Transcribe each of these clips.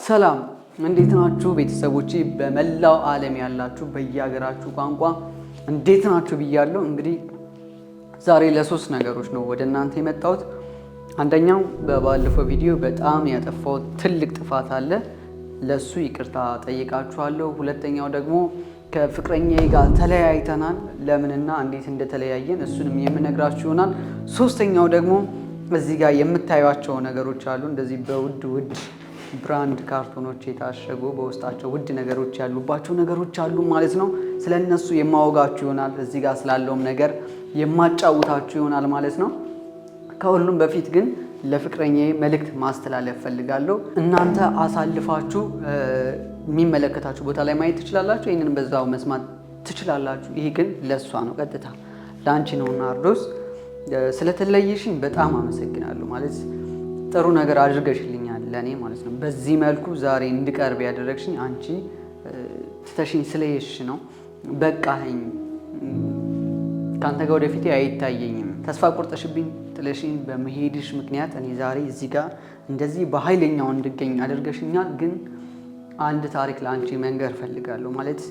ሰላም፣ እንዴት ናችሁ ቤተሰቦቼ? በመላው ዓለም ያላችሁ በየሀገራችሁ ቋንቋ እንዴት ናችሁ ብያለሁ። እንግዲህ ዛሬ ለሶስት ነገሮች ነው ወደ እናንተ የመጣሁት። አንደኛው በባለፈው ቪዲዮ በጣም ያጠፋሁት ትልቅ ጥፋት አለ፣ ለሱ ይቅርታ ጠይቃችኋለሁ። ሁለተኛው ደግሞ ከፍቅረኛዬ ጋር ተለያይተናል፣ ለምንና እንዴት እንደተለያየን እሱንም የምነግራችሁ ይሆናል። ሶስተኛው ደግሞ እዚህ ጋር የምታዩቸው ነገሮች አሉ፣ እንደዚህ በውድ ውድ brand ካርቶኖች የታሸጉ በውስጣቸው ውድ ነገሮች ያሉባቸው ነገሮች አሉ ማለት ነው። ስለ እነሱ የማወጋችሁ ይሆናል። እዚህ ጋር ስላለውም ነገር የማጫውታችሁ ይሆናል ማለት ነው። ከሁሉም በፊት ግን ለፍቅረኛዬ መልእክት ማስተላለፍ ፈልጋለሁ። እናንተ አሳልፋችሁ የሚመለከታችሁ ቦታ ላይ ማየት ትችላላችሁ። ይህንን በዛው መስማት ትችላላችሁ። ይሄ ግን ለእሷ ነው፣ ቀጥታ ለአንቺ ነው። ናርዶስ፣ ስለተለየሽኝ በጣም አመሰግናለሁ። ማለት ጥሩ ነገር አድርገሽልኛል ለእኔ ማለት ነው። በዚህ መልኩ ዛሬ እንድቀርብ ያደረግሽኝ አንቺ ትተሽኝ ስለየሽ ነው። በቃኸኝ፣ ከአንተ ጋር ወደፊቴ አይታየኝም። ተስፋ ቆርጠሽብኝ ጥለሽኝ በመሄድሽ ምክንያት እኔ ዛሬ እዚህ ጋር እንደዚህ በኃይለኛው እንድገኝ አድርገሽኛል። ግን አንድ ታሪክ ለአንቺ መንገር እፈልጋለሁ። ማለት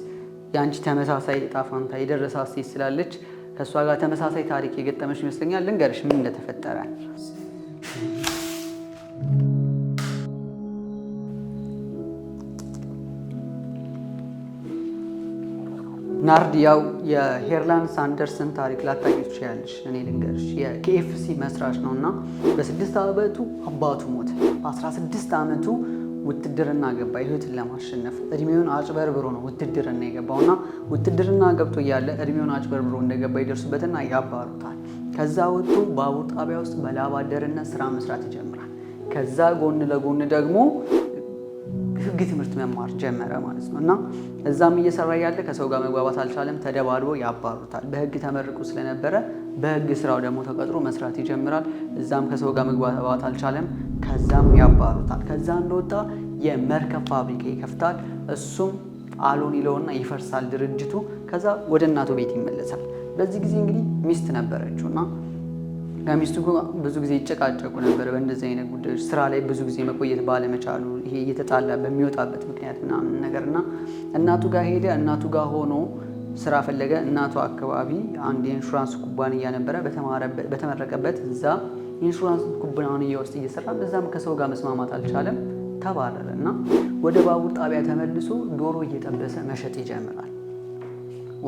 የአንቺ ተመሳሳይ እጣ ፋንታ የደረሳት ሴት ስላለች ከእሷ ጋር ተመሳሳይ ታሪክ የገጠመሽ ይመስለኛል። ልንገርሽ ምን እንደተፈጠረ። ናርድ፣ ያው የሄርላንድ ሳንደርስን ታሪክ ላታውቂ ትችያለሽ። እኔ ልንገርሽ፣ የ KFC መስራች ነው እና በ6 ዓመቱ አባቱ ሞተ። በ16 ዓመቱ ውትድርና ገባ ህይወትን ለማሸነፍ። እድሜውን አጭበርብሮ ነው ውትድርና የገባው እና ውትድርና ገብቶ እያለ እድሜውን አጭበርብሮ እንደገባ ይደርሱበትና ያባሩታል። ከዛ ወጥቶ ባቡር ጣቢያ ውስጥ በላብ አደርነት ስራ መስራት ይጀምራል። ከዛ ጎን ለጎን ደግሞ ህግ ትምህርት መማር ጀመረ ማለት ነው። እና እዛም እየሰራ ያለ ከሰው ጋር መግባባት አልቻለም። ተደባድቦ ያባሩታል። በህግ ተመርቆ ስለነበረ በህግ ስራው ደግሞ ተቀጥሮ መስራት ይጀምራል። እዛም ከሰው ጋር መግባባት አልቻለም። ከዛም ያባሩታል። ከዛ እንደወጣ የመርከብ ፋብሪካ ይከፍታል። እሱም አሎን ይለውና ይፈርሳል ድርጅቱ። ከዛ ወደ እናቱ ቤት ይመለሳል። በዚህ ጊዜ እንግዲህ ሚስት ነበረችው እና ከሚስቱ ብዙ ጊዜ ይጨቃጨቁ ነበር በእንደዚህ አይነት ጉዳዮች፣ ስራ ላይ ብዙ ጊዜ መቆየት ባለመቻሉ፣ ይሄ እየተጣላ በሚወጣበት ምክንያት ምናምን ነገር። እና እናቱ ጋር ሄደ። እናቱ ጋር ሆኖ ስራ ፈለገ። እናቱ አካባቢ አንድ የኢንሹራንስ ኩባንያ ነበረ። በተመረቀበት እዛ ኢንሹራንስ ኩባንያ ውስጥ እየሰራ እዛም ከሰው ጋር መስማማት አልቻለም፣ ተባረረ እና ወደ ባቡር ጣቢያ ተመልሶ ዶሮ እየጠበሰ መሸጥ ይጀምራል።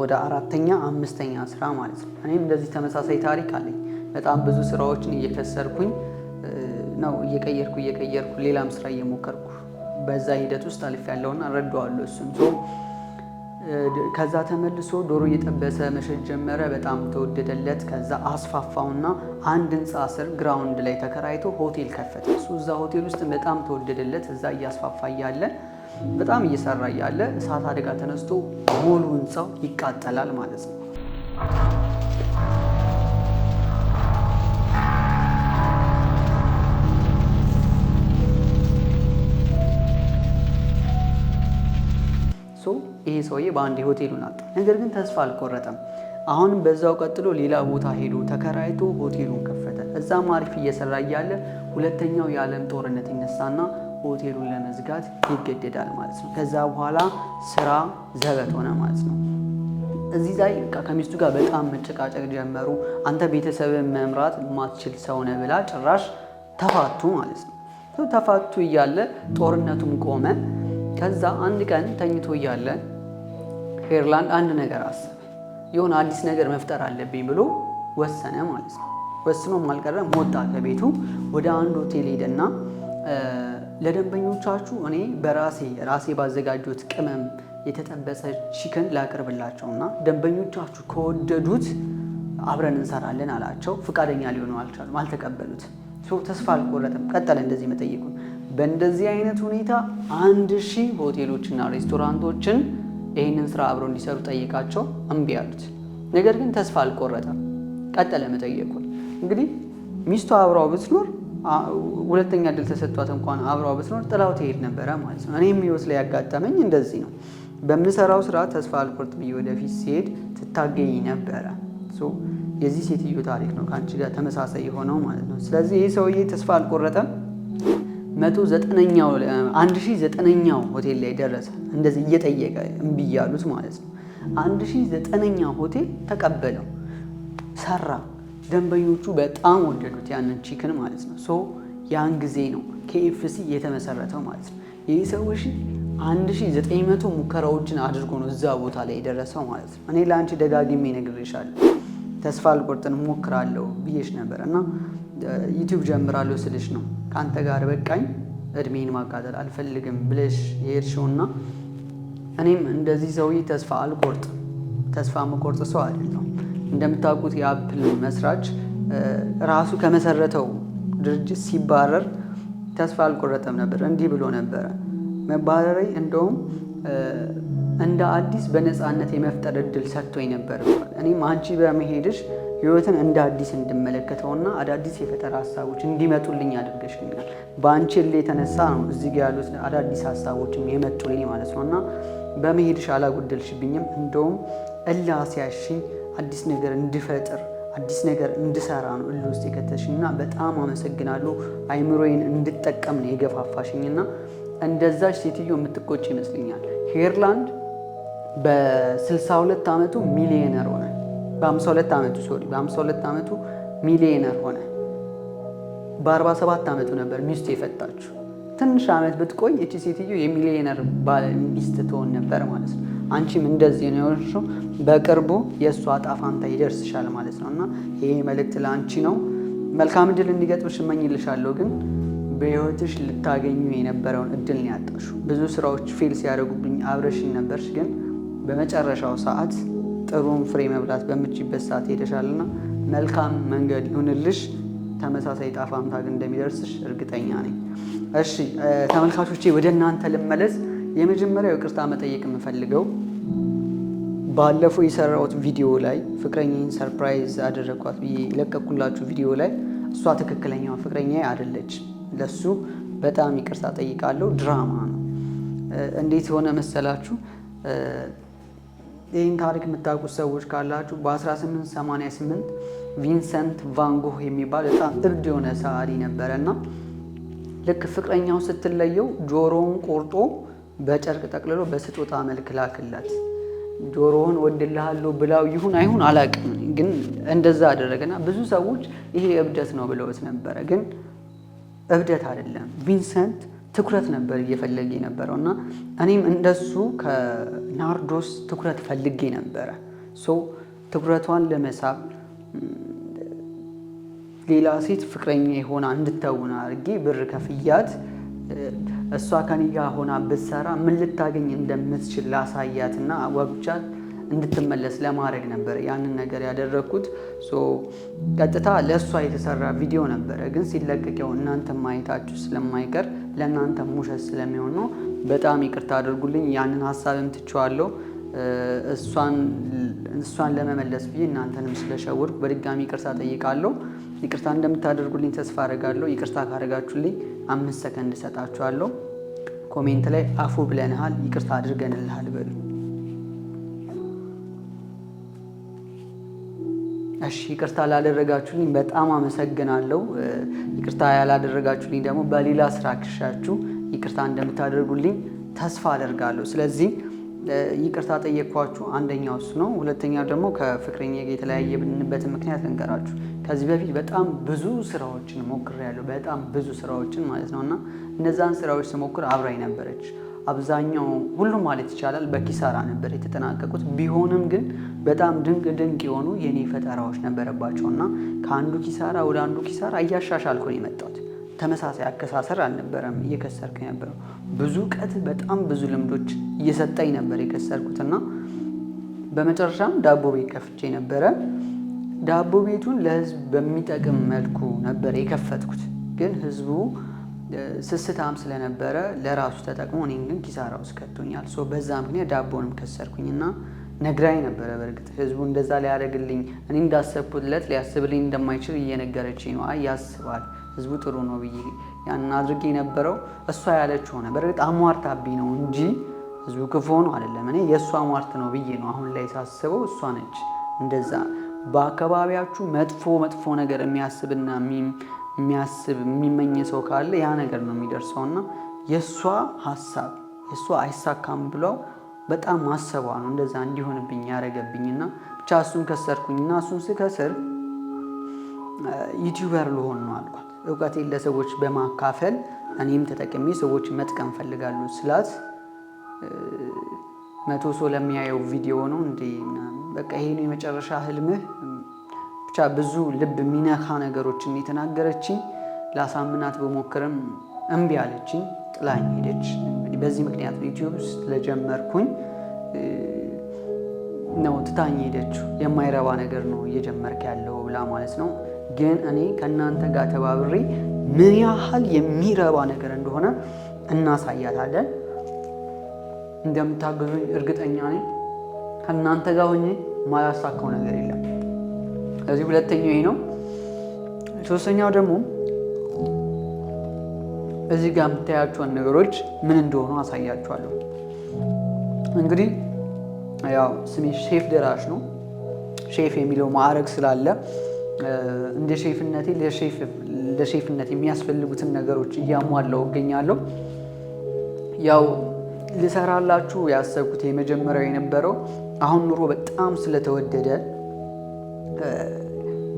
ወደ አራተኛ አምስተኛ ስራ ማለት ነው። እኔም እንደዚህ ተመሳሳይ ታሪክ አለኝ። በጣም ብዙ ስራዎችን እየከሰርኩኝ ነው፣ እየቀየርኩ እየቀየርኩ ሌላም ስራ እየሞከርኩ በዛ ሂደት ውስጥ አልፌያለሁና እረዳዋለሁ እሱን። ከዛ ተመልሶ ዶሮ እየጠበሰ መሸጥ ጀመረ። በጣም ተወደደለት። ከዛ አስፋፋውና አንድ ህንፃ ስር ground ላይ ተከራይቶ ሆቴል ከፈተ። እሱ እዛ ሆቴል ውስጥ በጣም ተወደደለት። እዛ እያስፋፋ እያለ፣ በጣም እየሰራ እያለ እሳት አደጋ ተነስቶ ሙሉ ህንፃው ይቃጠላል ማለት ነው። ይሄ ሰውዬ በአንድ ሆቴሉን አጣ። ነገር ግን ተስፋ አልቆረጠም። አሁንም በዛው ቀጥሎ ሌላ ቦታ ሄዶ ተከራይቶ ሆቴሉን ከፈተ። እዛም አሪፍ እየሰራ እያለ ሁለተኛው የዓለም ጦርነት ይነሳና ሆቴሉን ለመዝጋት ይገደዳል ማለት ነው። ከዛ በኋላ ስራ ዘበት ሆነ ማለት ነው። እዚህ ላይ ከሚስቱ ጋር በጣም መጨቃጨቅ ጀመሩ። አንተ ቤተሰብን መምራት ማትችል ሰው ነህ ብላ ጭራሽ ተፋቱ ማለት ነው። ተፋቱ እያለ ጦርነቱም ቆመ። ከዛ አንድ ቀን ተኝቶ እያለ ሄርላንድ አንድ ነገር አሰበ። የሆነ አዲስ ነገር መፍጠር አለብኝ ብሎ ወሰነ ማለት ነው። ወስኖም አልቀረም፣ ወጣ ከቤቱ፣ ወደ አንድ ሆቴል ሄደና ለደንበኞቻችሁ እኔ በራሴ ራሴ ባዘጋጀሁት ቅመም የተጠበሰ chicken ላቅርብላቸው እና ደንበኞቻችሁ ከወደዱት አብረን እንሰራለን አላቸው። ፈቃደኛ ሊሆኑ አልቻሉም፣ አልተቀበሉት። ተስፋ አልቆረጠም፣ ቀጠለ እንደዚህ መጠየቁን። በእንደዚህ አይነት ሁኔታ 1000 ሆቴሎችና ሬስቶራንቶችን ይህንን ስራ አብረው እንዲሰሩ ጠይቃቸው እምቢ አሉት። ነገር ግን ተስፋ አልቆረጠም፣ ቀጠለ መጠየቁን። እንግዲህ ሚስቱ አብራው ብትኖር፣ ሁለተኛ እድል ተሰጥቷት እንኳን አብራው ብትኖር ጥላው ትሄድ ነበረ ማለት ነው። እኔም ህይወት ላይ ያጋጠመኝ እንደዚህ ነው። በምሰራው ስራ ተስፋ አልቆርጥ ብዬ ወደፊት ሲሄድ ትታገኝ ነበረ። የዚህ ሴትዮ ታሪክ ነው ከአንቺ ጋር ተመሳሳይ የሆነው ማለት ነው። ስለዚህ ይህ ሰውዬ ተስፋ አልቆረጠም። 109ኛው 1009ኛው ሆቴል ላይ ደረሰ። እንደዚህ እየጠየቀ እምቢ እያሉት ማለት ነው። 1009ኛ ሆቴል ተቀበለው፣ ሰራ። ደንበኞቹ በጣም ወደዱት ያንን chicken ማለት ነው። So ያን ጊዜ ነው KFC የተመሰረተው ማለት ነው። ይህ ሰው 1900 ሙከራዎችን አድርጎ ነው እዛ ቦታ ላይ የደረሰው ማለት ነው። እኔ ለአንቺ ደጋግሜ ነግሬሻለሁ፣ ተስፋ አልቆርጥን እሞክራለሁ ብዬሽ ነበር እና YouTube ጀምራለሁ ስልሽ ነው ከአንተ ጋር በቃኝ እድሜን ማቃጠል አልፈልግም ብለሽ የሄድሽውና እኔም እንደዚህ ሰውዬ ተስፋ አልቆርጥም። ተስፋ መቆርጥ ሰው አይደለም። እንደምታውቁት የ Apple መስራች ራሱ ከመሰረተው ድርጅት ሲባረር ተስፋ አልቆረጠም ነበር። እንዲህ ብሎ ነበረ፣ መባረሬ እንደውም እንደ አዲስ በነፃነት የመፍጠር እድል ሰጥቶኝ ነበር። እኔም አንቺ በመሄድሽ ህይወትን እንደ አዲስ እንድመለከተውና አዳዲስ የፈጠራ ሀሳቦች እንዲመጡልኝ አድርገሽኛል። በአንቺ እልህ የተነሳ ነው እዚህ ጋ ያሉት አዳዲስ ሀሳቦችም የመጡልኝ ማለት ነው እና በመሄድሽ አላጎደልሽብኝም። እንደውም እልህ አስያዝሽኝ አዲስ ነገር እንድፈጥር አዲስ ነገር እንድሰራ ነው እልህ ውስጥ የከተሽኝ እና በጣም አመሰግናለሁ። አይምሮዬን እንድጠቀም ነው የገፋፋሽኝ እና እንደዛች ሴትዮ የምትቆጭ ይመስለኛል። ሄርላንድ በ62 ዓመቱ ሚሊዮነር ሆነ። በ52 ዓመቱ sorry፣ በ52 ዓመቱ ሚሊዮነር ሆነ። በ47 ዓመቱ ነበር ሚስቱ የፈታችው። ትንሽ ዓመት ብትቆይ እቺ ሴትዮ የሚሊዮነር ባል ሚስት ትሆን ነበር ማለት ነው። አንቺም እንደዚህ ነው የሆንሽው። በቅርቡ የእሷ ዕጣ ፋንታ ይደርስሻል ማለት ነው እና ይሄ መልእክት ለአንቺ ነው። መልካም እድል እንዲገጥምሽ እመኝልሻለሁ። ግን በህይወትሽ ልታገኙ የነበረውን እድል ነው ያጣሽው። ብዙ ስራዎች fail ሲያደርጉብኝ አብረሽኝ ነበርሽ፣ ግን በመጨረሻው ሰዓት ጥሩን ፍሬ መብላት በምችበት ሰዓት ሄደሻልና መልካም መንገድ ይሁንልሽ። ተመሳሳይ ዕጣ ፋንታ ግን እንደሚደርስሽ እርግጠኛ ነኝ። እሺ ተመልካቾቼ ወደ እናንተ ልመለስ። የመጀመሪያው ይቅርታ መጠየቅ የምፈልገው ባለፈው የሰራሁት ቪዲዮ ላይ ፍቅረኛዬን surprise አደረግኳት ብዬ የለቀኩላችሁ ቪዲዮ ላይ እሷ ትክክለኛዋ ፍቅረኛዬ አይደለች። ለሱ በጣም ይቅርታ ጠይቃለሁ። ድራማ ነው። እንዴት የሆነ መሰላችሁ? ይህን ታሪክ የምታውቁት ሰዎች ካላችሁ በ1888 ቪንሰንት ቫንጎህ የሚባል በጣም እብድ የሆነ ሰዓሊ ነበረ እና ልክ ፍቅረኛው ስትለየው ጆሮውን ቆርጦ በጨርቅ ጠቅልሎ በስጦታ መልክ ላክላት። ጆሮውን ወድልሃለሁ ብላው ይሁን አይሁን አላውቅም፣ ግን እንደዛ አደረገና ብዙ ሰዎች ይሄ እብደት ነው ብለውት ነበረ። ግን እብደት አይደለም። ቪንሰንት ትኩረት ነበር እየፈለገ የነበረው እና እኔም እንደሱ ከናርዶስ ትኩረት ፈልጌ ነበረ። So ትኩረቷን ለመሳብ ሌላ ሴት ፍቅረኛ የሆና እንድተውን አድርጌ ብር ከፍያት እሷ ከኔ ጋር ሆና ብትሰራ ምን ልታገኝ እንደምትችል ላሳያትና አጓጉቻት እንድትመለስ ለማድረግ ነበረ ያንን ነገር ያደረግኩት። ቀጥታ ለእሷ የተሰራ ቪዲዮ ነበረ፣ ግን ሲለቀቅ ያው እናንተ ማየታችሁ ስለማይቀር ለእናንተ ውሸት ስለሚሆን ነው። በጣም ይቅርታ አድርጉልኝ። ያንን ሀሳብም ትቼዋለሁ። እሷን ለመመለስ ብዬ እናንተንም ስለሸወድኩ በድጋሚ ይቅርታ ጠይቃለሁ። ይቅርታ እንደምታደርጉልኝ ተስፋ አደርጋለሁ። ይቅርታ ካደረጋችሁልኝ 5 ሰከንድ እሰጣችኋለሁ። Comment ላይ አፉ ብለንሃል፣ ይቅርታ አድርገንልሃል በሉ። እሺ ይቅርታ ላደረጋችሁልኝ በጣም አመሰግናለሁ። ይቅርታ ያላደረጋችሁልኝ ደግሞ በሌላ ስራ ክሻችሁ ይቅርታ እንደምታደርጉልኝ ተስፋ አደርጋለሁ። ስለዚህ ይቅርታ ጠየቅኳችሁ፣ አንደኛው እሱ ነው። ሁለተኛው ደግሞ ከፍቅረኛ ጋር የተለያየንበትን ምክንያት ልንገራችሁ። ከዚህ በፊት በጣም ብዙ ስራዎችን ሞክሬያለሁ፣ በጣም ብዙ ስራዎችን ማለት ነው። እና እነዛን ስራዎች ስሞክር አብራኝ ነበረች። አብዛኛው ሁሉም ማለት ይቻላል በኪሳራ ነበር የተጠናቀቁት። ቢሆንም ግን በጣም ድንቅ ድንቅ የሆኑ የኔ ፈጠራዎች ነበረባቸው እና ከአንዱ ኪሳራ ወደ አንዱ ኪሳራ እያሻሻልኩ ነው የመጣሁት። ተመሳሳይ አከሳሰር አልነበረም እየከሰርኩ የነበረው። ብዙ እውቀት፣ በጣም ብዙ ልምዶች እየሰጠኝ ነበር የከሰርኩትና በመጨረሻም ዳቦ ቤት ከፍቼ ነበረ። ዳቦ ቤቱን ለህዝብ በሚጠቅም መልኩ ነበር የከፈትኩት። ግን ህዝቡ ስስታም ስለነበረ ለራሱ ተጠቅሞ እኔን ግን ኪሳራ ውስጥ ከቶኛል። So በዛ ምክንያት ዳቦንም ከሰርኩኝና ነግራኝ ነበረ። በእርግጥ ህዝቡ እንደዛ ሊያደርግልኝ እኔ እንዳሰብኩለት ሊያስብልኝ እንደማይችል እየነገረችኝ ነው። አይ ያስባል ህዝቡ ጥሩ ነው ብዬ ያን አድርጌ የነበረው እሷ ያለችው ሆነ። በእርግጥ አሟርታብኝ ነው እንጂ ህዝቡ ክፉ ሆኖ አይደለም። እኔ የእሷ ሟርት ነው ብዬ ነው አሁን ላይ ሳስበው፣ እሷ ነች እንደዛ። በአካባቢያችሁ መጥፎ መጥፎ ነገር የሚያስብና የሚያስብ የሚመኝ ሰው ካለ ያ ነገር ነው የሚደርሰው። እና የእሷ ሀሳብ የእሷ አይሳካም ብለው በጣም ማሰቧ ነው እንደዛ እንዲሆንብኝ ያደረገብኝና ብቻ እሱን ከሰርኩኝና እሱን ስከስር YouTuber ልሆን ነው አልኳት። እውቀቴን ለሰዎች በማካፈል እኔም ተጠቅሜ ሰዎች መጥቀም ፈልጋለሁ ስላት 100 ሰው ለሚያየው ቪዲዮ ነው እንዴ? በቃ ይሄ ነው የመጨረሻ ህልምህ? ብቻ ብዙ ልብ የሚነካ ነገሮችን የተናገረችኝ። ላሳምናት በሞክርም እምቢ አለችኝ፣ ጥላኝ ሄደች። በዚህ ምክንያት ነው ዩቲዩብ ስለጀመርኩኝ ነው ትታኝ ሄደችው። የማይረባ ነገር ነው እየጀመርክ ያለው ብላ ማለት ነው። ግን እኔ ከእናንተ ጋር ተባብሬ ምን ያህል የሚረባ ነገር እንደሆነ እናሳያታለን። እንደምታግዙኝ እርግጠኛ ነኝ። ከእናንተ ጋር ሆኜ ማያሳካው ነገር የለም። ስለዚህ ሁለተኛው ይሄ ነው። ሶስተኛው ደግሞ እዚህ ጋር የምታያቸውን ነገሮች ምን እንደሆኑ አሳያችኋለሁ። እንግዲህ ያው ስሜ ሼፍ ደራሽ ነው። ሼፍ የሚለው ማዕረግ ስላለ እንደ ሼፍነቴ ለሼፍነት የሚያስፈልጉትን ነገሮች እያሟላሁ እገኛለሁ። ያው ልሰራላችሁ ያሰብኩት የመጀመሪያው የነበረው አሁን ኑሮ በጣም ስለተወደደ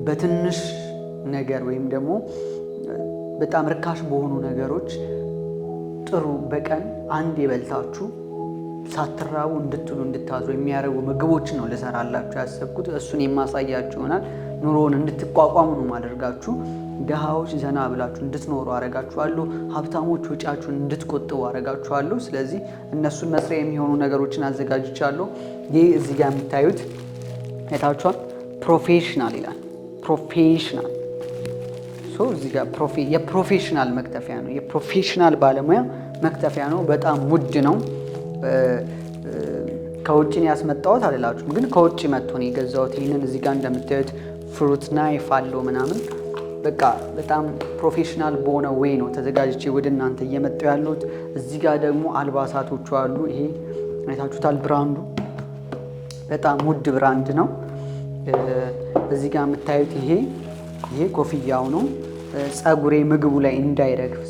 በትንሽ ነገር ወይም ደግሞ በጣም ርካሽ በሆኑ ነገሮች ጥሩ በቀን አንድ የበልታችሁ ሳትራቡ እንድትሉ እንድታዝሩ የሚያደርጉ ምግቦችን ነው ልሰራላችሁ ያሰብኩት። እሱን የማሳያችሁ ይሆናል። ኑሮውን እንድትቋቋሙ ነው ማደርጋችሁ። ድሃዎች ዘና ብላችሁ እንድትኖሩ አረጋችኋለሁ። ሀብታሞች ወጪያችሁን እንድትቆጥቡ አረጋችኋለሁ። ስለዚህ እነሱን መስሪያ የሚሆኑ ነገሮችን አዘጋጅቻለሁ። ይህ እዚህ ጋር የምታዩት አይታችኋል። Professional ይላል። Professional so እዚህ ጋር የ professional መክተፊያ ነው። የ professional ባለሙያ መክተፊያ ነው። በጣም ውድ ነው። ከውጭ ነው ያስመጣሁት አልላችሁም፣ ግን ከውጭ መጥቶ ነው የገዛሁት። ይህንን እዚህ ጋር እንደምታዩት fruit knife አለው ምናምን በቃ በጣም professional በሆነ way ነው ተዘጋጅቼ ወደ እናንተ እየመጣሁ ያለሁት። እዚህ ጋር ደግሞ አልባሳቶቹ አሉ። ይሄ አይታችሁታል። Brand ኡ በጣም ውድ brand ነው። እዚህ ጋር የምታዩት ይሄ ኮፍያው ነው። ጸጉሬ ምግቡ ላይ እንዳይረግፍ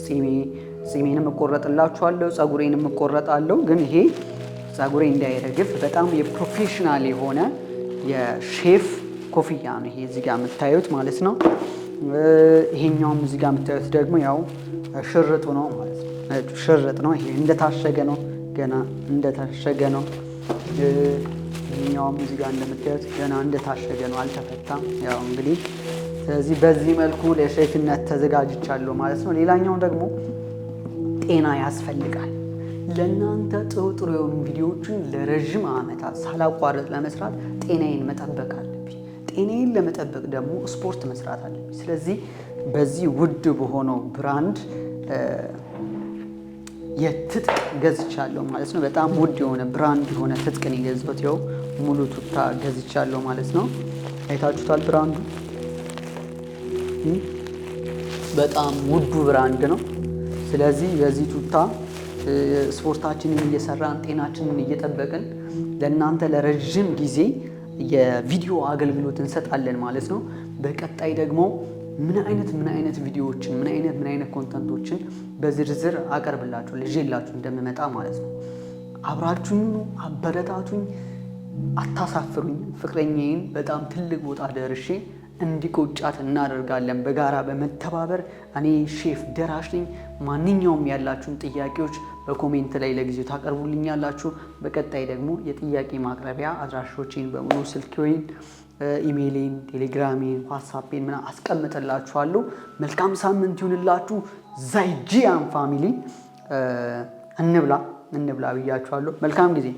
ጺሜንም እቆረጥላችኋለሁ፣ ጸጉሬንም እቆረጣለሁ። ግን ይሄ ጸጉሬ እንዳይረግፍ በጣም የ professional የሆነ የሼፍ ኮፍያ ነው ይሄ እዚህ ጋር የምታዩት ማለት ነው። ይሄኛውም እዚህ ጋር የምታዩት ደግሞ ያው ሽርጡ ነው ማለት ነው። ሽርጥ ነው ይሄ እንደታሸገ ነው፣ ገና እንደታሸገ ነው። ይሄኛውም እዚህ ጋር እንደምታዩት ገና እንደታሸገ ነው፣ አልተፈታም። ያው እንግዲህ ስለዚህ በዚህ መልኩ ለሼፍነት ተዘጋጅቻለሁ ማለት ነው። ሌላኛው ደግሞ ጤና ያስፈልጋል። ለእናንተ ጥሩ ጥሩ የሆኑ ቪዲዮዎችን ለረዥም ዓመታት ሳላቋርጥ ለመስራት ጤናዬን መጠበቅ አለብኝ። ጤናዬን ለመጠበቅ ደግሞ ስፖርት መስራት አለብኝ። ስለዚህ በዚህ ውድ በሆነው brand የትጥቅ ገዝቻለሁ ማለት ነው። በጣም ውድ የሆነ brand የሆነ ትጥቅን የገዛሁት ይኸው ሙሉ ቱታ ገዝቻለሁ ማለት ነው። አይታችሁታል። Brand ኡ በጣም ውዱ brand ነው። ስለዚህ በዚህ ቱታ ስፖርታችንን እየሰራን ጤናችንን እየጠበቅን ለእናንተ ለረዥም ጊዜ የቪዲዮ አገልግሎት እንሰጣለን ማለት ነው። በቀጣይ ደግሞ ምን አይነት ምን አይነት ቪዲዮዎችን ምን አይነት content ኦችን በዝርዝር አቀርብላችሁ ይዤላችሁ እንደምመጣ ማለት ነው። አብራችሁኝ ሁኑ፣ አበረታቱኝ፣ አታሳፍሩኝ። ፍቅረኛዬን በጣም ትልቅ ቦታ ደርሼ እንዲቆጫት እናደርጋለን በጋራ በመተባበር። እኔ ሼፍ ደራሽ ነኝ። ማንኛውም ያላችሁን ጥያቄዎች በ comment ላይ ለጊዜው ታቀርቡልኛላችሁ። በቀጣይ ደግሞ የጥያቄ ማቅረቢያ አድራሾቼን በሙሉ ስልኬን፣ ኢሜይሌን፣ ቴሌግራሜን፣ ዋትሳፔን ምናምን አስቀምጥላችኋለሁ። መልካም ሳምንት ይሁንላችሁ። 再见 family እንብላ እንብላ ብያችኋለሁ። መልካም ጊዜ።